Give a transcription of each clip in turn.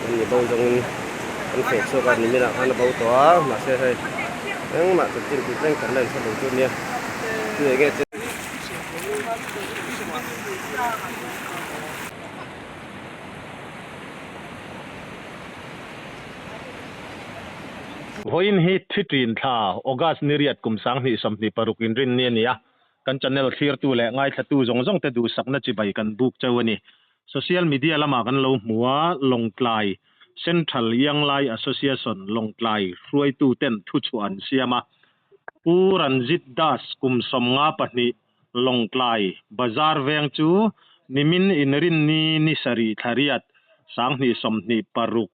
Mi bo zawngin an feh chhuak a, niminah khan a bo tawh a, mahse hei engmah chanchin tih thleng kan la inhre lo chu a nia. Chu enge che. Vawiin hi thi ṭin thla August ni riat kum 2026 inrin ni a ni a, kan channel thlirtu leh ngaithlatu zawng zawng te duhsakna chibai kan buk cheu a ni. Social media lamah kan lo hmu a, Lawngtlai Central Younglai Association Lawngtlai hruaitu ten thuchhuah an siam a, Pu Ranjit Das kum 52 Lawngtlai Bazar veng chu nimin inrinni ni sarih thla riat 2026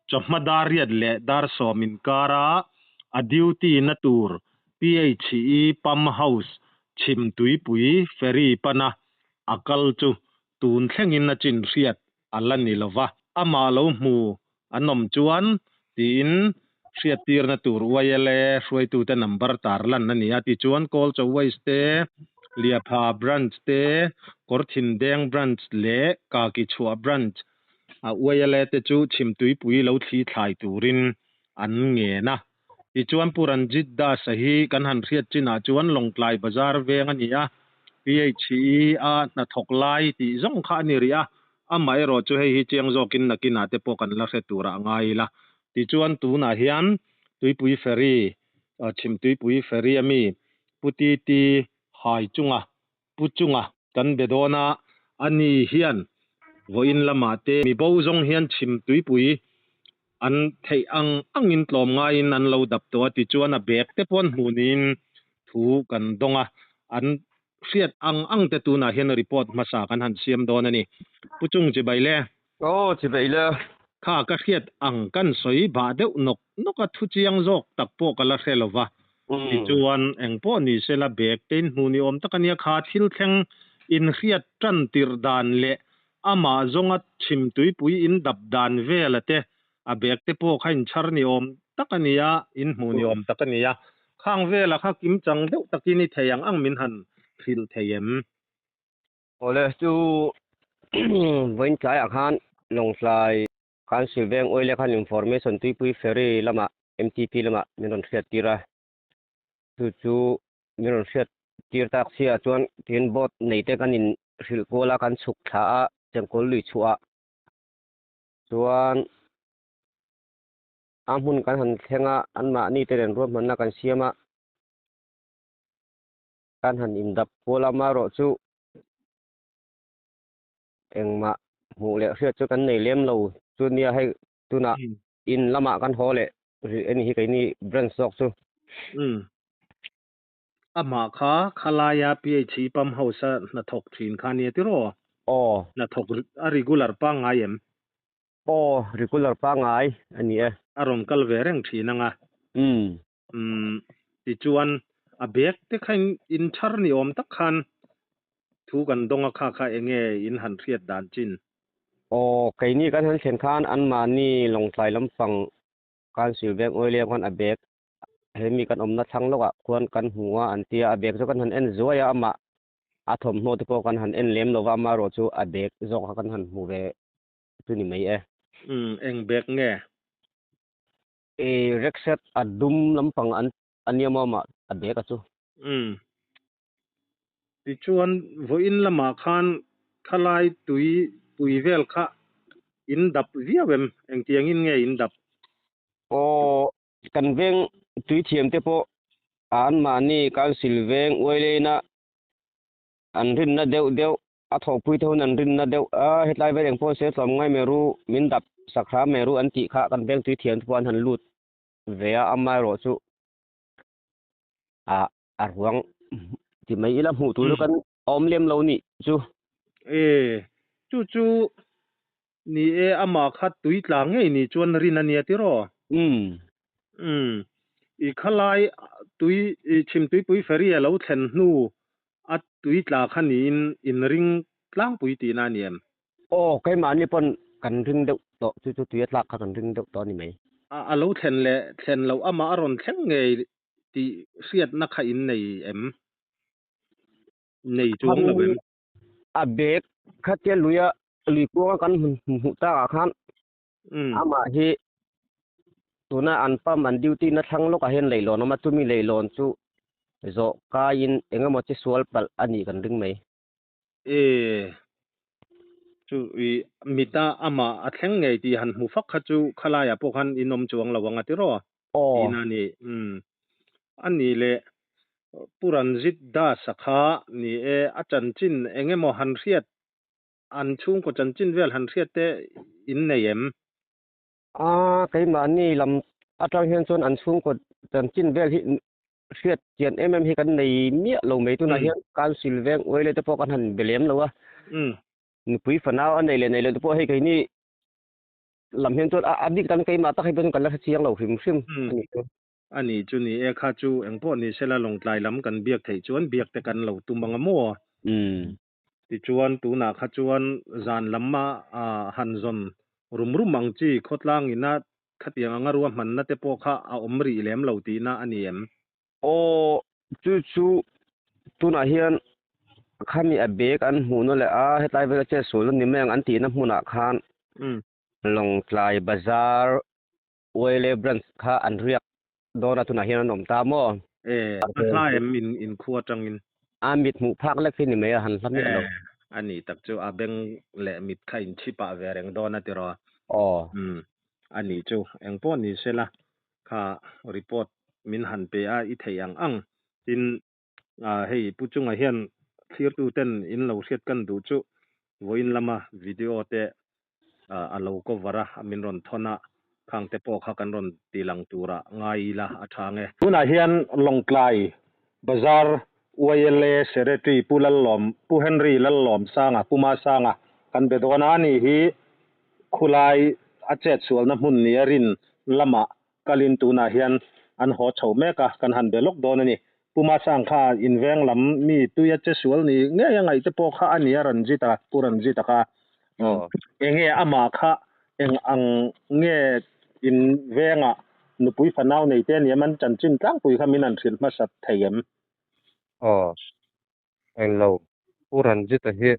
chawhma dar riat leh dar sawm inkara a duty na tur PHE Pump House chhim tuipui ferry pana a kal chu tun thlengin a chin hriat a la ni lo va, amah lo hmu an awm chuan tiin hriattirna tur YLA hruaitute number tar lan a ni a, tichuan Kawlchaw West te, Liapha Branch te, Kawrthindeng Branch leh Kakichhuah Branch a YLA te chu chhimtuipui lo thli thlai turin an ngen a. Tichuan Pu Ranjit Das-a hi kan han hriat chinah chuan Lawngtlai Bazar veng a ni a, PHE a hnathawk lai tih zawng kha a ni rih a, amaherawh chu hei hi chiang zawkin nakinah te pawh kan la hre turah a ngai ila. Tichuan tunah hian Tuipui Ferry, Chhim Tuipui Ferry ami Pu Titi Hai chunga Pu chunga kan be dawn a, ani hian vawiin lamah te mi bo zawng hian chhim tuipui an theih ang angin tlawm ngaiin an lo dap tawh a, tichuan a bag te pawh an hmuh niin thu kan dawng a, an hriat ang ang te tunah hian report hmasa kan han siam dawn a ni. Pu Chung chibai le. Aw chibai le. Kha ka hriat ang kan sawi bah deuh nawk nawk a, thu chiang zawk tak pawh ka la hre lo va, Tichuan, eng pawh ni sela bag te in hmuh ni awm tak a nia, kha thil thleng in hriat tan tirh dan leh amah zawnga chhim tuipui in dap dan vela te, a bag te pawh kha in chhar ni awm tak a nia, in hmuh ni awm tak a nia. Khang vela kha kimchang deuh takin i thei ang ang min han hrilh thei em? Awle, chu vawiin tlaiah khan Lawngtlai Council Veng Oil khan Information Tuipui Ferry lamah MTP lamah min rawn hriat tir a, chu chu min rawn hriat tir tak chiah chuan tin boat nei te kan in hrilh kual a, kan chhuk thla a chengkawl lui chhuah chuan a hmun kan han thleng a, anmahni te nen ruahmanna kan siam a, kan han indap kual a, amaherawhchu engmah hmuh leh hriat chu kan nei lem lo chu nia hei tunah in lamah kan haw leh rih a ni hi keini branch zawk chu. Umm. Amah kha khalaia PHE pump house a hnathawk thin kha nia tiraw? Aw. Hnathawk a regular pangngai em? Aw, regular pangngai a ni e. A rawn kal ve reng thin anga. Umm. Umm, tichuan a bag te kha in thar ni awm tak khan thu kan dawng a kha kha enge in han hriat dan chin? Aw, keini kan han thlen khan anmahni Lawngtlai lampang Council Bank Oil ah khuan a bag hemi kan awmna thlang lawkah khuan kan hmu a an tia, a bag chu kan han en zuai a, amah a thawmhnaw te pawh kan han en lem lova, amaherawh chu a bag zawk kha kan han hmu ve chu ni mai e. Umm, eng bag nge? E Rexet a dum lampang an a nia maw mah a bag a chu. Umm. Tichuan vawiin lamah khan khalai tui pui vel kha in dap viau em? Engtiangin nge in dap? Aw, kan veng tui thiam te pawh anmahni council veng uaileina an rinna deuh deuh a thawhpui te hun an rinna deuh a, hetlai vel eng pawh se tlawmngai mai ru, min dap sak hram mai ru an tih kha kan veng tui thiam te pawh an han lut ve a, amaherawh chu ah a ruang ti mai ila hmuh tur chu kan awm lem lo nih chu. E, chu chu ni e amah kha tui tla ngei ni chuan rin a nia tiraw? Umm. Umm. I khalai tui i chhim tuipui ferry a lo thlen hnu A tui tla kha niin in ring tlangpui tihna a ni em? Aw, keimahni pawn kan ring deuh tawh, chu chu tui a tlak kha kan ring deuh tawh a ni mai. A lo thlen leh thlen loh amah a rawn thleng ngei tih hriatna kha in nei em? Nei chuang lo em? A bag khatia luia lui kuanga kan hmuh takah khan. Amah hi tuna an pump an duty na thlang lawkah hian leihlawn a awm a, chumi leihlawn chu zawh kaiin eng emaw chi sual palh a nih kan ring mai. E chu i mita amah a thleng ngei tih han hmu fak kha chu khalaiah pawh khan in awm chuang lo ang a tiraw? Aw. Tiin a ni. Umm. A nih leh Pu Ranjit Das-a kha ni e, a chanchin eng emaw han hriat, an chhungkaw chanchin vel han hriat te in nei em? A, keimahni lam atang hian chuan an chhungkaw chanchin vel hi hriat chian em em hi kan nei miah lo mai. Tunah hian Council veng uaile te pawh kan han be lem lo a. Nupui fanau a nei leh nei lo te pawh hei keini lam hian chuan a bik tan keimah tak hi pawh chuan kan la hre chiang lo hrim hrim a nih chu. A ni chu ni e, kha chu engpawh ni sela Lawngtlai lam kan biak theih chuan biak te kan lo tum ang a maw? Tichuan tunah kha chuan zan lam a han zawn rum rum ang chi khawtlang ina khatiang anga ruahmanna te pawh kha a awm rih lem lo tihna a ni em? Aw, chu chu tunah hian khami a bag an hmuhna leh a hetlai vela chet sual a ni mai ang an tihna hmunah khan Lawngtlai Bazar Uaile Branch kha an riak dawn a tunah hian an awm ta maw? E, a hla em in inkhua atangin? A mit hmuh phak lek hi ni mai a, han hla miah lo. E, a nih tak chu a beng leh mit kha in chhi pah ve reng dawn a tiraw? Aw. Umm, a nih chu engpawh ni sela kha report min han pe a i theih ang ang. Tin, hei Pu Chunga hian thlirtu ten in lo hriat kan duh chu vawiin lama video te a lo cover a, min rawn thawn a, khang te pawh kha kan rawn ti lang tura ngai ila a tha nge. Tunah hian Lawngtlai Bazar YLA Secretary Pu Lallawm, Pu Henry Lallawmsanga, Pu Masanga kan be dawn a, ani hi khulai a chetsualna hmun nia rin lamah kalin tunah hian an haw chho mek a, kan han be lawk dawn a ni. Pu Masang kha inveng lam mi tuia che sual ni ngei a ngaih te pawh kha a ni a Ranjit a, Pu Ranjit a kha. Enge amah kha eng ang nge invengah nupui fanau nei te a ni em? An chanchin tlangpui kha min han hrilh hmasat thei em? Aw, englo Pu Ranjit a hi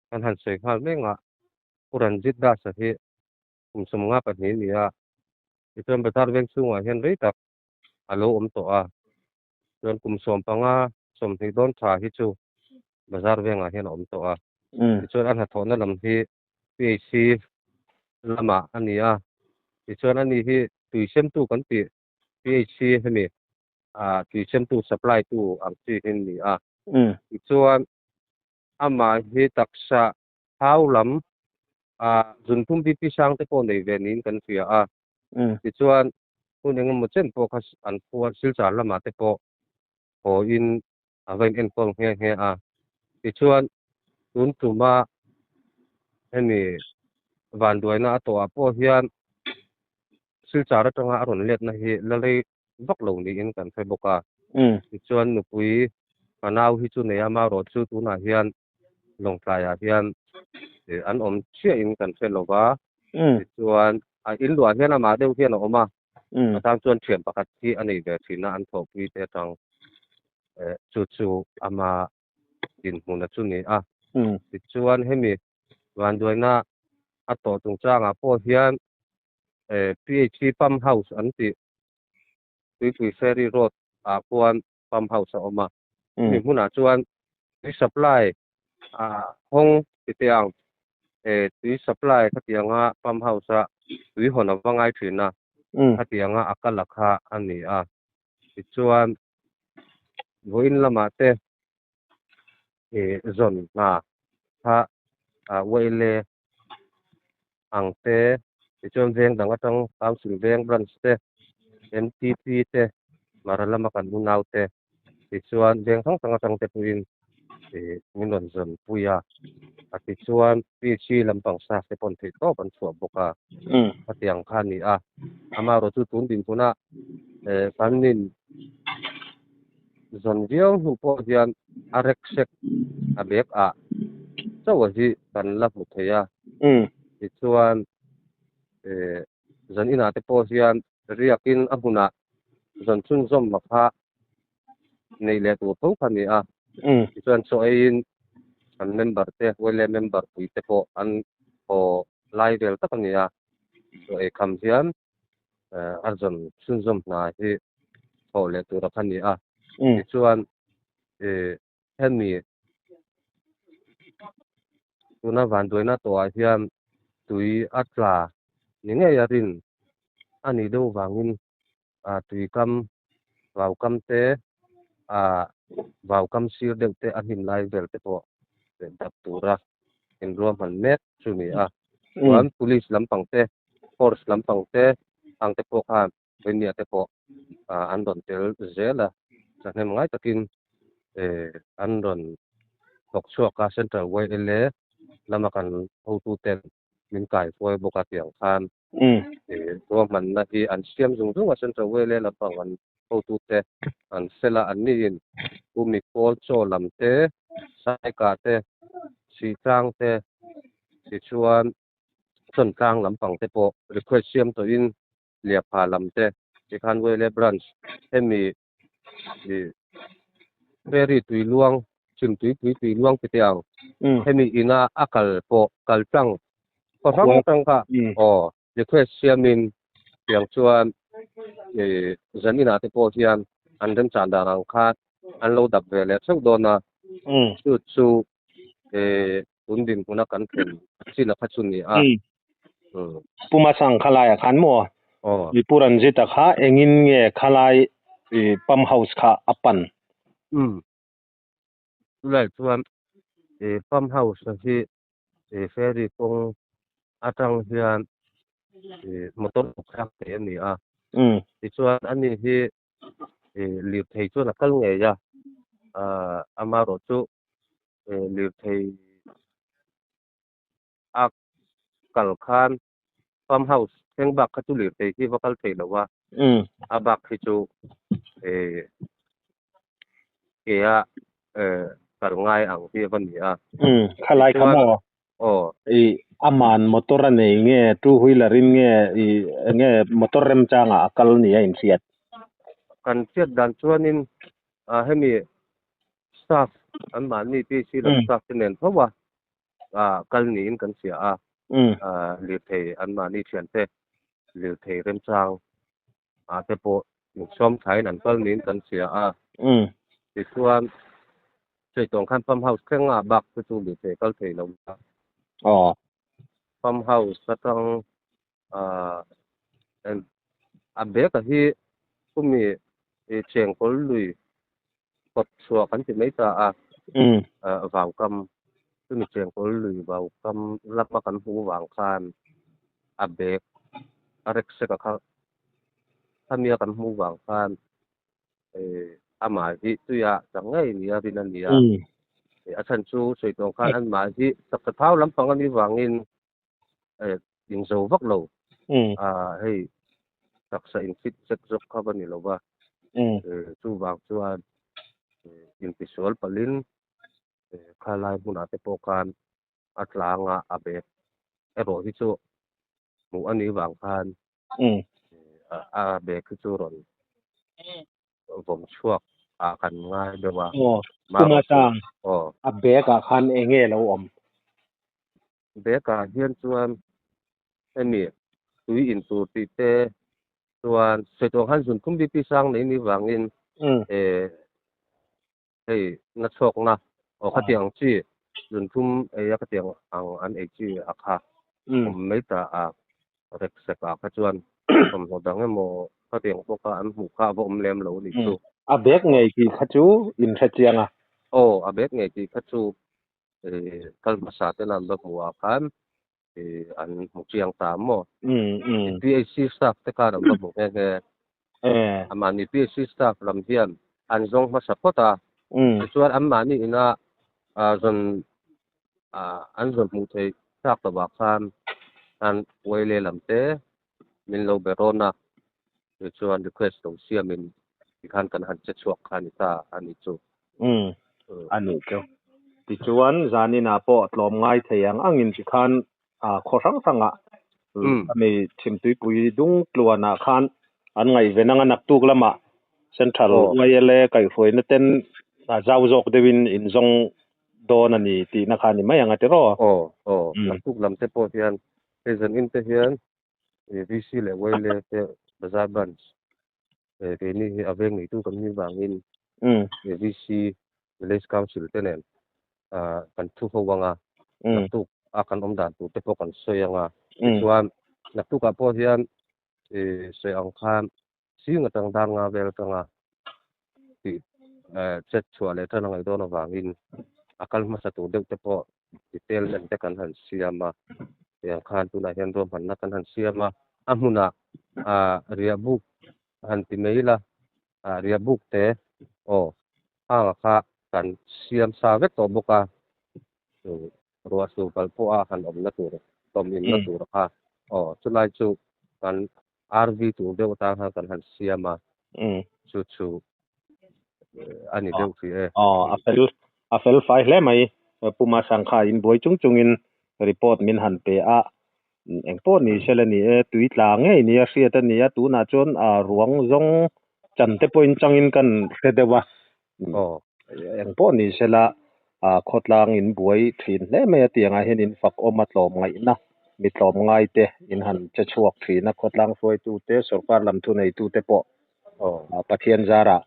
kan han sawi nghal mek a, Pu Ranjit Das a hi kum 52 a ni a, tichuan bazar veng chhungah hian rei tak a lo awm tawh a, chuan kum 15, 20 dawn tha hi chu bazar vengah hian a awm tawh a, tichuan a hnathawhna lam hi PHC lamah a ni a, tichuan ani hi tui semtu kan tih PHC hemi tui semtu supply tu ang chi hi a ni a, tichuan amah hi taksa thau lam zunthum BP sang te pawh nei ve niin kan hria a, tichuan hun engemaw chen pawh kha an khua Silchar lamah te pawh hawiin a va in enkawl nghe nghe a, tichuan tun tuma hemi vanduaina a tawhah pawh hian Silchar atanga a rawn letna hi la rei vak lo niin kan hre bawk a, tichuan nupui fanau hi chu nei a, amaherawhchu chu tunah hian Lawngtlaiah hian an awm chiahin kan hre lo va, tichuan a in luah hian amah deuh hian a awm a, a tan chuan thian pakhat hi a nei ve thin a, an thawhpui te atang chu chu ama dinhmuna chu ni a. Tichuan hemi vanduaina a tawh chungchangah pawh hian PHC Pump House an tih Tuipui Ferry Road ah khuan Pump House a awm a, chumi hmunah chuan tui supply hawng ti teh ang, tui supply khatianga Pump House a tui hawn a va ngai thin a, khatianga a kal a kha a ni a. Tichuan vawiin lamah te zawn hna kha YLA ang te, tichuan veng dang atang Council veng branch te, MTP te, Mara lama kan unau te, tichuan veng hrang hrang atang te pawhin min rawn zawn pui a, a tichuan PHC lampang staff te pawn theih tawp an chhuah bawk a, khatiang kha a ni a, amaherawh chu tun dinhmunah kan in zawn viau hnu pawh hian a rek sek a bag ah chauh a hi kan la hmu thei a, tichuan zan inah te pawh hian riakin a hmunah zan chhunzawm a kha neih leh tur tho kha a ni a, tichuan chaw eiin kan member te YLA member pui te pawh an haw lai vel tak a ni a. Chaw ei kham hian a zawn chhunzawm hna hi thawh leh tur a kha ni a. Tichuan hemi tuna vanduaina tawhah hian tui a tla ni ngei a rin a nih deuh vangin tui kam vau kam te vau kam sir deuh te a hnim lai vel te pawh dap tura inruahman mek chu ni a. Chuan police lampang te force lampang te ang te pawh khan Vainia te pawh an rawn tel zel a, thahnem ngai takin an rawn thawk chhuak a, Central YLA lama kan hotuten min kaihruai bawk a tiang khan ruahmanna hi an siam zung zung a, Central YLA lampang an hotute an fel a, anniin Pu Mikawl Chaw lam te, Saika te, Sihtlang te, tichuan Chawntlang lampang te pawh request siam tawhin Liapha lam te tikhan Wele Branch hemi ferry tui luang chhim tuipui tui luang ti te ang hemi ina a kal pawh kal tlang khaw hrang hrang kha aw request siamin tiang chuan zan inah te pawh hian an remchan dan ang khan an lo dap ve leh theuh dawn a chu chu tun dinhmuna kan thlen chin a kha chu ni a. Puma sang khalaiah khan maw? Aw. I Pu Ranjit-a kha engin nge khalai i pump house kha a pan? Umm. Chulai chuan i pump house hi i ferry kawng atang hian i motor uk thlak theih a ni a. Tichuan ani hi i lirthei chuan a kal ngei a, amaherawh chu lirthei a kal khan farm house thleng bak kha chu lirthei hi va kal thei lo a, a bak hi chu ke a kal ngai ang hi a va ni a. Khalai kha maw? Aw. I aman motor a nei nge two wheeler in nge i nge motor remchangah a kal ni a inhriat? Kan hriat dan chuanin hemi staff anmahni PHC lam staff te nen tho a kal niin kan hria a, lirthei anmahni thiante lirthei remchang ah te pawh insawm thlain an kal niin kan hria a. Tichuan Saitawng khan Pump House thleng ah bak te chu lirthei kal thei lo a. Pump House atang a bag a hi khumi chengkawl lui kawt chhuah kan ti mai ta a, vaukam chumi chengkawl lui vaukam lama kan hmuh vang khan a bag a rek sek a kha khamia kan hmuh vang khan amah hi tuia chang ngei nia rin a ni a, a chhan chu sawi tawng khan anmah hi taksa thau lampang a nih vangin inzo vak lo a hei taksa in fit zek zawk kha va ni lo va chuvang chuan intisual palhin khalai hmunah te pawh khan a tlanga a bag erawh hi chu hmuh a nih vang khan a bag hi chu rawn vawm chhuak ah kan ngai deuh a. Aw, Puma Sang, a bag ah khan eng nge lo awm? Bag ah hian chuan hemi tui in tur tih te chuan sawi khan zun thum BP sang nei ni vangin hei na chhuakna aw khatiang chi zun thum ei a khatiang ang an ei chi a kha awm mai ta a rek sek ah kha chuan thawmhnaw dang emaw khatiang pawh kha an hmuh kha a va awm lem lo a nih chu. A bag ngei tih kha chu in hre chiang a. Aw a bag ngei tih kha chu kal hmasa ten an va hmuh ah khan an hmu chiang ta maw. PHC staff te khan an va hmu nghe nghe. Amahni PHC staff lam hian an zawng hmasa phawt a. Tichuan anmahni ina zawn an zawn hmuh theih thlak lovah khan an uaile lam te min lo be rawn a. Tichuan request lo siamin tikhan kan han che chhuak kha a ni ta a ni chu. A nih chu. Tichuan zaninah pawh tlawm ngai thei ang angin tikhan khaw hrang hrangah ami chhimtuipui dung tluanah khan an ngaihven anga naktuk lamah Central YLA kaihhruaina ten zau zawk deuhin inzawng dawn a ni tihna kha a ni mai ang a tiraw? Aw, aw. Naktuk lam te pawh hian hei zanin te hian. VC leh YLA te bazar branch keini hi a veng neitu kan nih vangin VC Village Council te nen kan thu ho anga naktuk a kan awm dan tur te pawh kan sawi anga tichuan naktukah pawh hian sawi ang khan Sing atang dar nga vel atanga tih chet chhuah leh tan a ngaih dawn avangin a kal hmasa tur deuh te pawh detailment te kan han siam a, tiang khan tunah hian ruahmanna kan han siam a, a hmunah riah buk han ti mai ila, riah buk te aw hanga kha kan siam sa vek tawh bawk a, ruah sur kal pawha han awmna tur tawm inna tur kha aw chulai chu kan RV tur deuh atang khan kan han siam a, chu chu a ni deuh hrih e. Aw, a fel a fel fai hle mai. Pu Masangkha in buai chung chungin report min han pe a, engpawh ni sela ni e, tui tla ngei nia hriat a ni a, tunah chuan a ruang zawng chan te pawhin changin kan hre deuh a. Aw. Engpawh ni sela khawtlang in buai thin hle mai a tiangah hian in fak awm a tlawm ngaihna mi tlawm ngai te in han che chhuak thin a khawtlang hruaitu te sorkar lam thuneitu te pawh Pathian zarah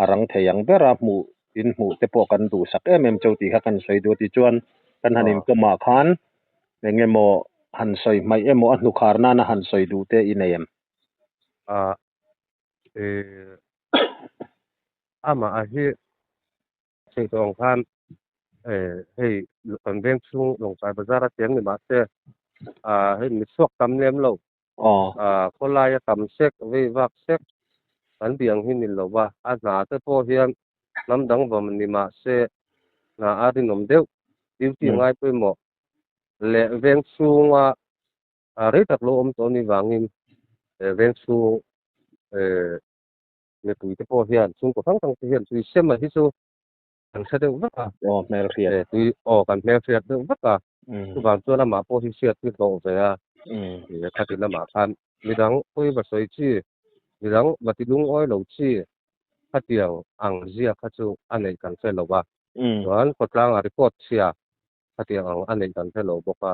a rang thei ang ber a hmuh in hmuh te pawh kan duhsak em em cheu tih kha kan sawi duh a tichuan kan han inkawm ah khan eng emaw han sawi hmaih emaw a hnukhar nana han sawi duh te i nei em? Amah a hi sawi tawh ang khan hei kan veng chhung Lawngtlai bazar a cheng ni mahse hei mi chhuak tam lem lo khawlai a tam sek vei vak sek kan tih ang hi ni lo va a hna te pawh hian hnam dang vawm ni mahse hna a rinawm deuh duty ngai pawimawh leh veng chhunga rei tak lo awm tawh ni vangin veng chhung mipui te pawh hian chhungkaw hrang hrang te hian tui sema hi chu kan hre deuh vek a. Aw hmelhriat. Eh tui aw kan hmelhriat deuh vek a. Chuvang chuan amah pawh hi hriat hi hlawh ve a. Khati lamah khan midang pawi va sawi chi, midang va ti lungawi lo chi khatiang ang zia kha chu a neih kan hre lo a. Chuan khawtlangah report chhia khatiang ang a neih kan hre lo bawk a.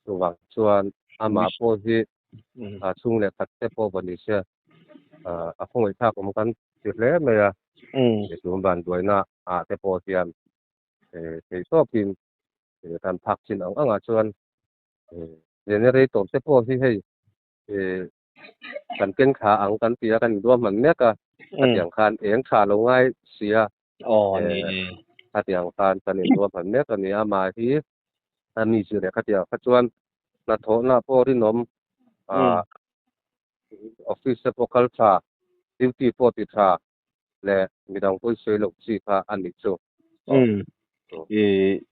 Chuvang chuan amah pawh hi a chhung leh khat te pawh va ni se a khawngaih thlak awm kan ti hle mai a. Tun vanduaina ah te pawh hian thei tawkin kan phak chin ang angah chuan generator te pawh hi hei kan ken thla ang kan ti a kan induahman mek a. Khatiang khan eng tha lo ngai si a. Khatiang khan kan induahman mek a ni a. Amah hi a mi zir leh khatiang kha chuan hnathawhna pawh rinawm office te pawh kal tha, duty pawh ti tha leh midang pawi sawi loh chi kha a nih chu. I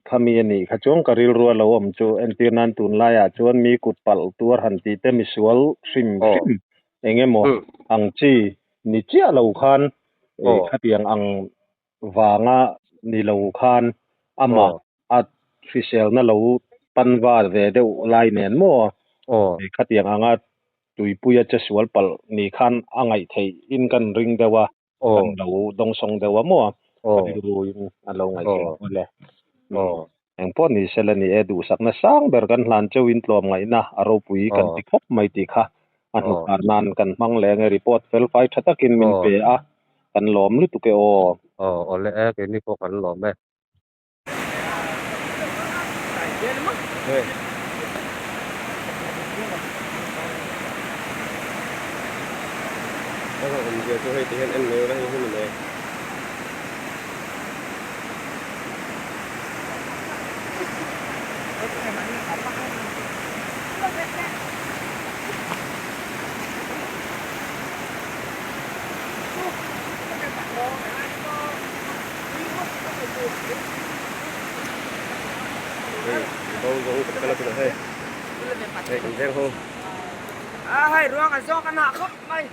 khami a nih kha chuan ka rilru a lo awm chu entir nan tunlaiah chuan mi kut palh tuar han tih te misual hrim hrim eng emaw ang chi ni chiah lo khan khatiang ang vanga ni lo khan amah a hriselna lo pan va ve deuh lai nen maw khatiang anga tuipuia che sual palh ni khan a ngaih theih in kan ring deuh a, kan lo dawngsawng deuh a maw ka rilru in a lo ngaihtuah a le. Engpawh ni sela ni e, duhsakna sang ber kan hlan cheu in tlawmngaihna a ropui kan ti khawp mai tih kha a hnukhar nan kan hmang leh ange report fel fai tha takin min pe a, kan lawm lutuk e aw. Aw awle e, keini pawh kan lawm e. Awmzia chu hei ti hian en mai ula hei hi ni mai. Hei bo zawng kan kal a tunah hei hei kan veng ho. Hei ruang a zawk a nah khawp mai.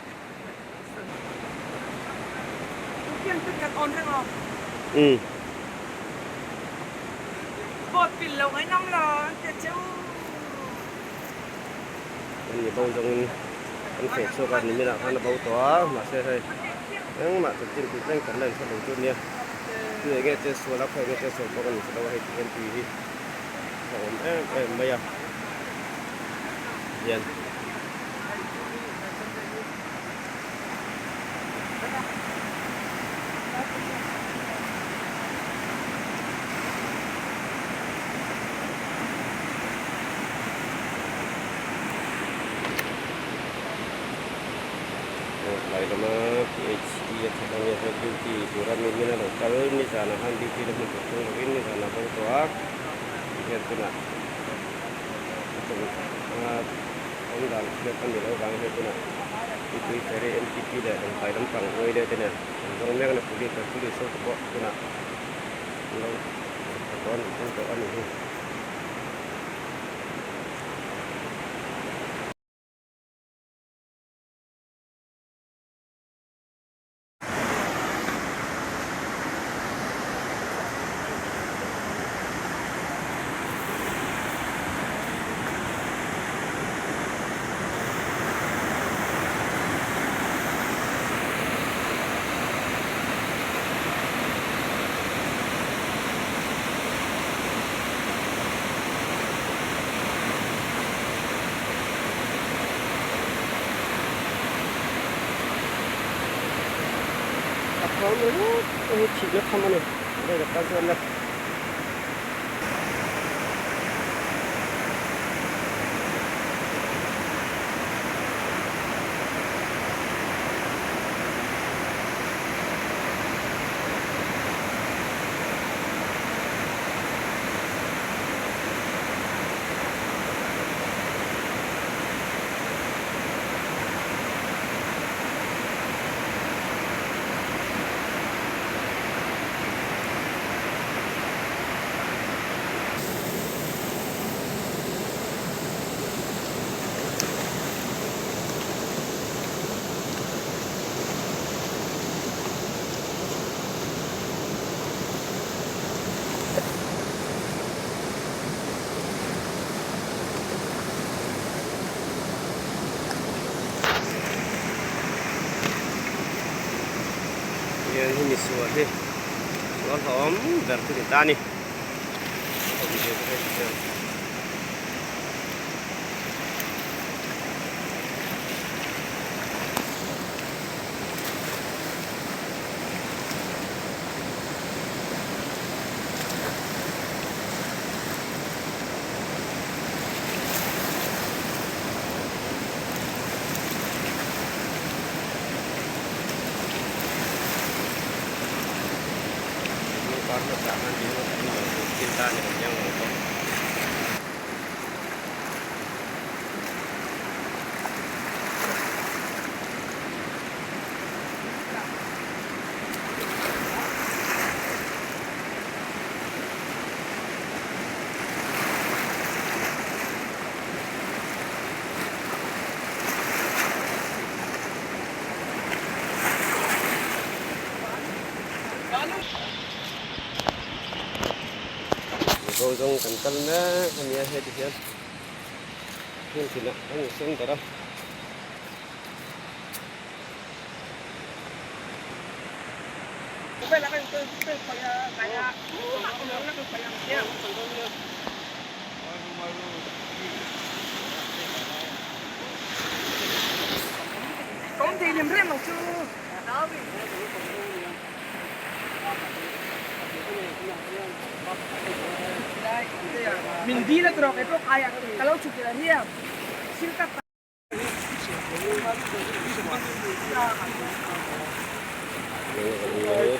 An ni bo zawngin an feh chhuak a niminah khan a bo tawh a mahse hei engmah chanchin tih reng kan la inhre lo chu ania chu eng nge che sual a khaw eng nge che sual bawk a ni hre lo a hei ti hian tui hi a awm em em mai a hian. Lawngtlai lama PHE a thawk a nia hei duty tura mi min a lo kal nizanah khan duty na hmun tur thleng lovin nizanah a bo tawh a tihian tunah a chawlh a awm dan hriat a ni lo vang hei tunah mipui ferry MTP leh Lawngtlai lampang uai leh te nen an zawng mek a ni police leh police ho te pawh tunah an lo chhuk thla tawh a ni thleng tawh a ni hi. A khuang ringawt te hi thihna tham a ni Red ah chuan la. Hian hi misual hi sual hlawm ber chu ni ta a ni. Mizo zawng kan kal mek a nia heti hian hmun tinah an insum darh a.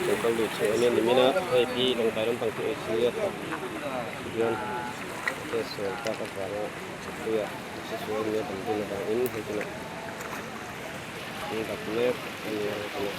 Changkal lui chheh ania nimina hei hi Lawngtlai lampang chu ei chi a thawk hian che sual tak avanga chhukpuia che sual nia dam dun avangin hei tunah an dap mek ania tunah.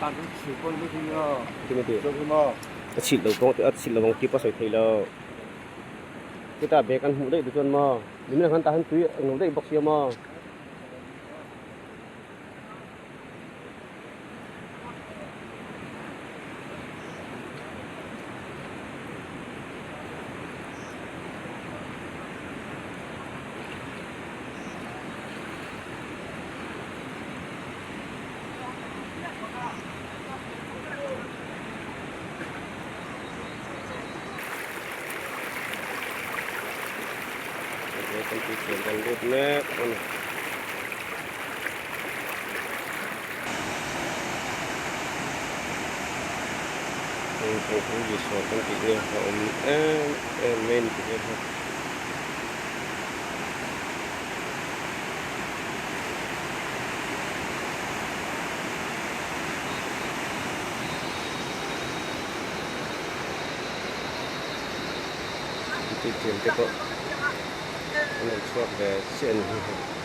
A chhilh lo kawng a chhilh lo ang tih pawh a sawi thei lo. Chutah bag an hmuh daih duh chuan maw nimin ang khan tah hian tui a no daih bawk sia maw. Kan lut mek a ni. Hei thingpui resort kan tih hi a awm em em mai a ni tih hi. Tih thiam te pawh an rawn chhuak ve chiah a ni hi.